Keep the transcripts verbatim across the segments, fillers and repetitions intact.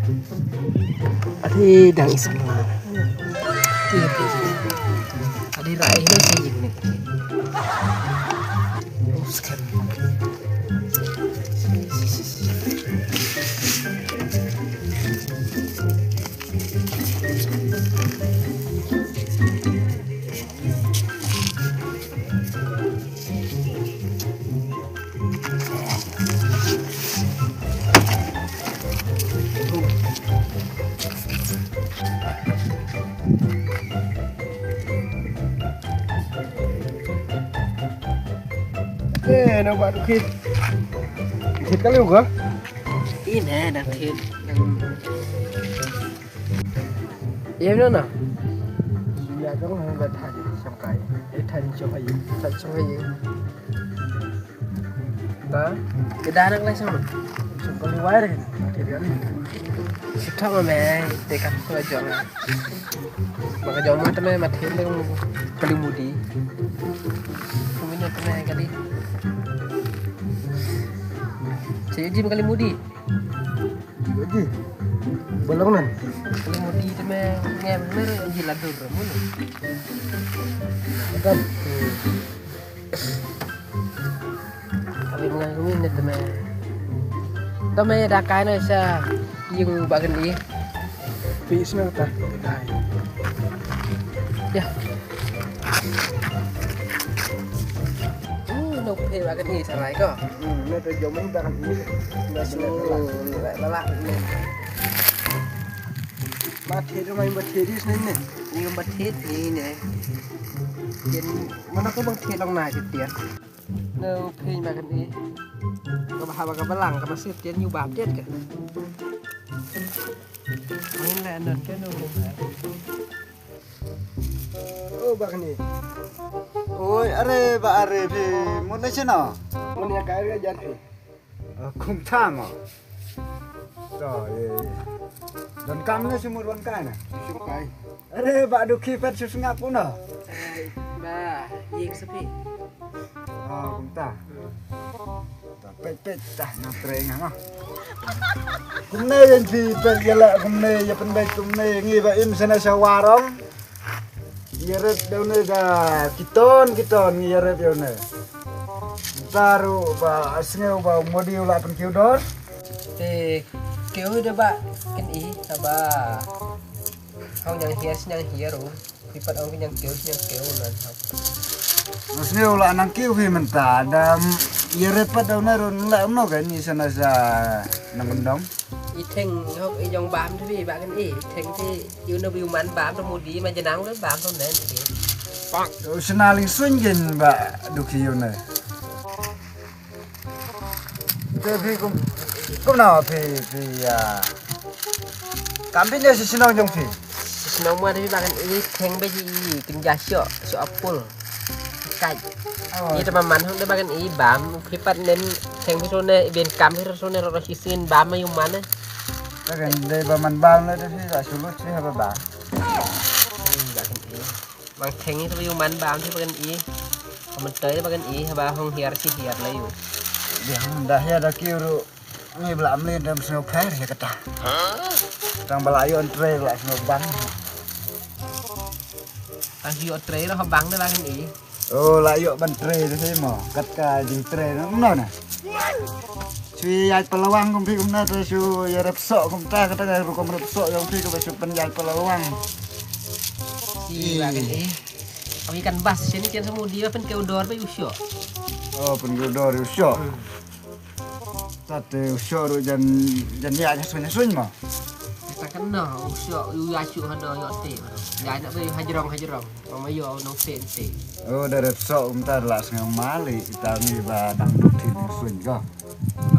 Ade dang isam. Ade rai no sini ni. Uskan. Eh, nampak tu kit. Kit kali juga. Ini dah kit. Ïa, no, no. Ïa, dong, hang ba than shong kai. Eh, than shong kai. Than shong kai. Ta, ïa, da nak lai shong. Shong kai wai re. Sita ma me, te ka ko jong. Ma ka jong ma te me ma the me kali mudi. Kumino te me kali. Cik ji ma kali mudi. Ji, balong nan. Kali mudi te me nge mer ji la dur mun. Kan. Kali mengai kumi ne te me. Te me da kai na sa yung bagan i. Pi isna ta. Ya. Uh, no phe bagan i sarai ko. Hmm, ne te jomen bagan i. Na su bala. Ma the do mai ba the dis ne ne. Ni ba the ni ne. Yen mana ko bang the long na je dia. No phe bagan i. Ka ba ha ba ka balang ka masih dia ni ba dia ka. Ni la non ke no. Oh, ba kane. Oi, are ba are phi mut na shano? Mut ïa kai re jan phi. Ah, kumta mo. To, ye, ye. Don kam ne shu mut wan kai na. Shu kai. Are ba dukhi pet shu sngap puno. Ba, ïing sa phi. Ah, kumta. Peit, peit, tah, nang trei nga, ma. Kumne ïa phi, peit ïa la, kumne ïa pynbeit, kumne ngi ba im sene sa warong. Ïa ret da une da kiton, kiton ngi ïa ret da une. Taru ba sngew ba modi u la pynkiew dor. Te kiew da ba ken i, ba. Hong nyang hiar, nyang hiar u. Ki pat ong ki nyang kiew, nyang kiew nan hok. Mas ngi u la nang kiew hi mynta da, ïa ret pat da u na run la no kan ni sana sa nang ndong. I theng hok i jong bam tu bi ba kan i theng ti yu no bi man bam tu mudi ma jenang tu bam tu nen ti. Pak. Sana ling sun gen ba dukhi yu na. Te phi kum, kumno phi, phi, ah, kam phi ne shi shnong jong phi? Shi shnong ma phi ba kan i theng ba ji i kin ja sho, sho apul. Kai. Oh. I te ma man hong de ba kan i bam, phi pat nen theng phi ro ne, i ben kam phi ro ne, ro ro shi sin bam ma yu man ne. Ba kan de ba man bam ne de phi ba shu lut phi ha ba bam. Hmm, ba kan i. Bang theng i te ba yu man bam te ba kan i. Ka man te ba kan i haba hong hiar shi hiar la yu. Dia hong da hiar da ki ru. Ni bla amlin dam snow pher ya kata. Tang bala yu antre la snow bang. Tang yu antre la bang de la kan i. Oh, la yu ban tre de mo. Kat ka jing tre no no na. Shu ïaid palawang kum phi kum na te shu ïa rep sok kum ta kata ka rukom rep sok jong phi kum shu pynïaid palawang. Ih, ba kan eh. Awi kan bas sini kian semua dia pun ke udor ba usyo. Oh, pun ke udor usyo. Hmm. Tat te usyo ru jan jan ïa nya sunya suny mo. Kita kena usyo yu ya chu hado yo te. Ya nak beri hajrong hajrong. Mama yo nong te te. Oh, da rep sok um ta la sngam mali kita ni ba dang duk tin suny ko.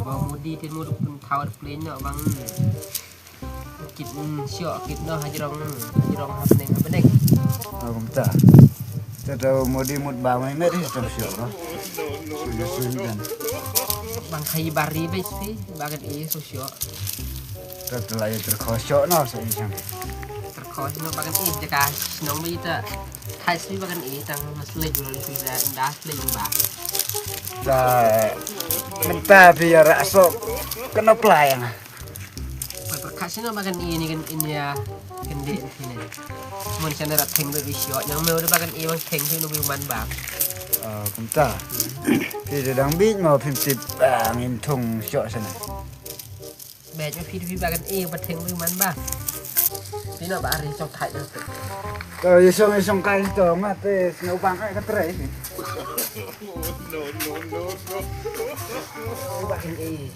Abang mudi tin mu duk pun thawar plane no bang. Kit, mm, sio kit no hajrong, hajrong hapneng hapneng. Oh, kumta. Te to modi mut ba mai met hi to sio ko. Sio sio kan. Bang khai bari be spi, bagan i so sio. Te to lai terko sio no so i sang. Terko no bagan i jaka nong be ita. Thai spi bagan i tang mas le jul spi da nda le jul ba. Da menta phi ya ra so kena playang. Pyrkhat Sino ba kan i ni kan in ya kan de ni ne. Mun sana rat theng be bi sio nyang me udah ba kan i bang theng tu nu bi man ba. Ah, kumta. Phi da dang bit mo phim tip ba ngin thung sio sana. Bit mo phi phi ba kan i ba theng bi man ba. Phi no ba ari song thai. Ko ye song ye song kai to nga te sngau bang kai ka trai. No, no, no, no. Ba kan i.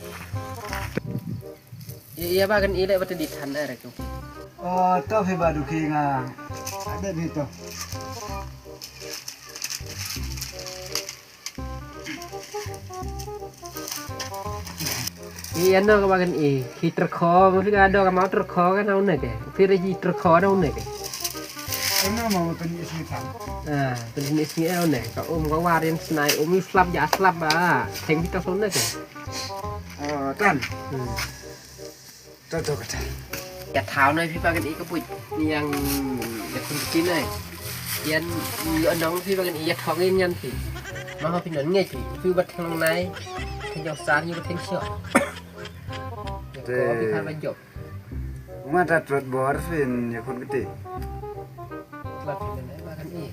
Ïa, ïa ba kan i leh ba te di than eh, rek. Oh, to phi ba duki nga. Ada di to. Ïa no ka ba kan i, hi terkho, mesti ka do ka mau terkho kan au ne ke. Phi re hi terkho na au ne ke. Ano mau tani ismi than. Ah, tani ismi au ne. Ka um ka warin snai, um slap ja slap ba. Theng phi ta son ne ke. Oh, tan. Hmm. To, to, kata. Ïa thaw nai phi ba kan i ka puit. Yang ïa kun ki nai. Yan ïa nong phi ba kan i ïa thong in yan phi. Ma ha phi non ngai phi. Phi ba thang nai. Thang jong sar ïa ba thang sio. Ïa ko phi khan ba jop. Nga ta trot bor phin ïa kun kiti. Tlot phi lane ba kan i.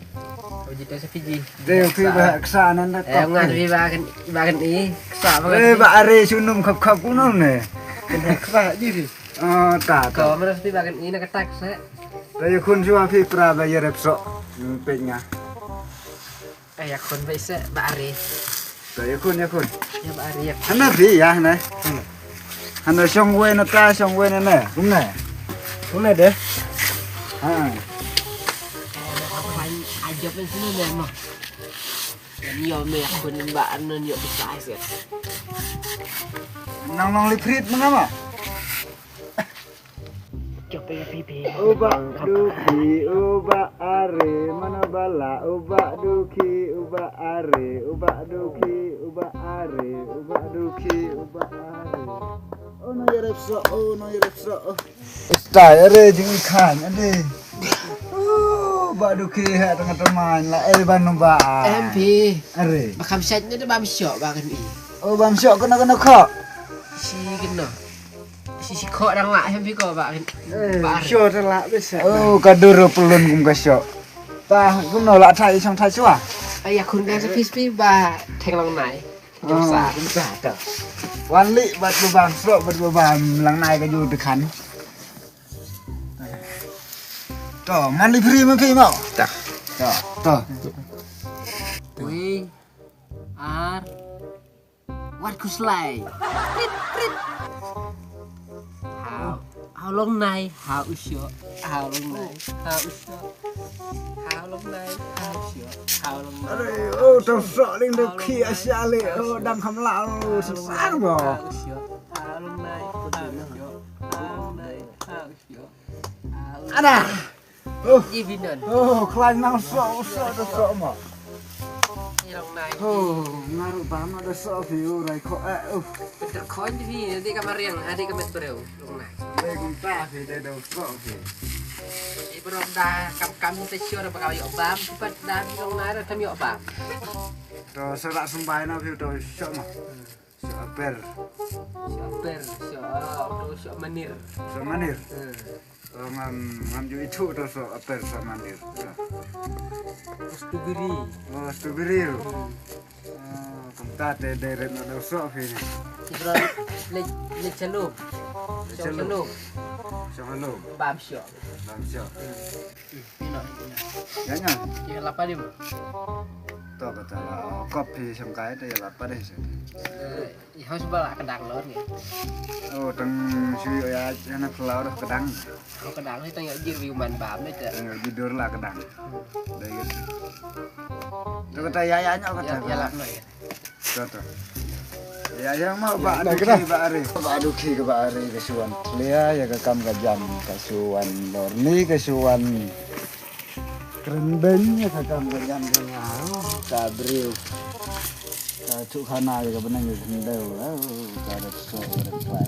Ko jita sa Fiji. Dei phi ba ksa nan da. Eh, ngan phi ba kan, ba kan i. Ksa ba kan i. Eh, ba are sunum khap khap kunam ne. Kena ksa ji phi. Oh, ta, ta. Ko mara phi ba kan i na ka tak sa. Dei khun shuwa phi pra ba ya rep so. Hmm, pek nga. Eh, ya khun ba isa ba are. Dei khun, ya khun. Ya ba are ya. Hana phi ya hana. Hana shong we na ta, shong we na na. Kumne. Kumne de. Ha. Ajob ni sini de no. Ni yo me khun ba an ni yo bisa ai se. Nang nang liprit mana ma? Jop e pipi. Uba duki, uba are, mana bala, uba duki, uba are, uba duki, uba are, uba duki, uba are. Oh no, ya rep so, oh no, ya rep so. Stai are jing khan ade. Oh, ba duki ha tengah teman la eh ban ba. M P. Are. Ba kham shat ne ba msyok ba kan i. Oh, ba msyok kena kena kok. Si kena. Si si kok dang lah M P ko ba kan. Eh, ba are. Syo te lah bisa. Oh, ka dur pelun kum ka syo. Ta kum no la thai song thai swa. Ai ya kun ka sa pis pi ba theng long nai. Jong sa. Wan li bat ba bang sro bat ba bang lang nai ka ju te khan. To, man li free ma phi mo. Ta. To, to. Wi. Ar. Wat khuslai. Prit, prit. Hau. Hau long nai. Hau u syo. Hau long nai. Hau u syo. Hau long nai. Hau u syo. Hau long nai. Are, oh, to so ling do khi a sya le. Oh, dang kham la. Oh, sa mo. Hau u syo. Hau long nai. Hau u syo. Hau long nai. Hau u syo. Hau u syo. Ada. Oh. Ji binan. Oh, khlaiñ nang so, so, da so mo. Ni long nai. Oh, nga ruh ba nga da so phi u rai kho, eh, oh. Peter khon ji phi, adi ka mariang, adi ka met breu, long nai. Dei kumta phi, dei da so phi. Ni brok da kam kam te sure ba ka ïoh bam, pat da phi long nai da tam ïoh bam. To sa rak symbai na phi to so mo. Hmm. Syo aper. Syo aper, syo, ah, to syo manir. Syo manir. Hmm. Oh, ngam, ngam ju ithuh to syo aper syo manir. Strawberry. Oh, strawberry ru. Hmm. Oh, kumta te dei ret na dau syo phi ni. Ibra le, le chalum. Le chalum. Syo chalum. Syo chalum. Bam syo. Bam syo. Hmm. Pino, pino. Ya nya. Ïa lap adi mo. To kata la kop phi shong kai te ïa lap adi sha. Eh, ïa hos ba la ka dang lor ngi. Oh, tang shu ïa ïa na khla dah ka dang. Ko ka dang ni tang ïa jir wi man bam ni te. Tang ïa jir dur la ka dang. Dei ïa. To kata ïa ïa nya kata. Ïa lap no ïa. Kata. Ïa, ïa, ma ba duki ba are. Ba duki ka ba are ka shuwan. Lia, ïa ka kam ka jam ka shuwan. Lor ni ka shuwan. Kren ben ïa ka kam ka jam ka nga. Ka briew. Ka tu khana ïa ka benang ïa ka ndeu. Ka da so ka da trai.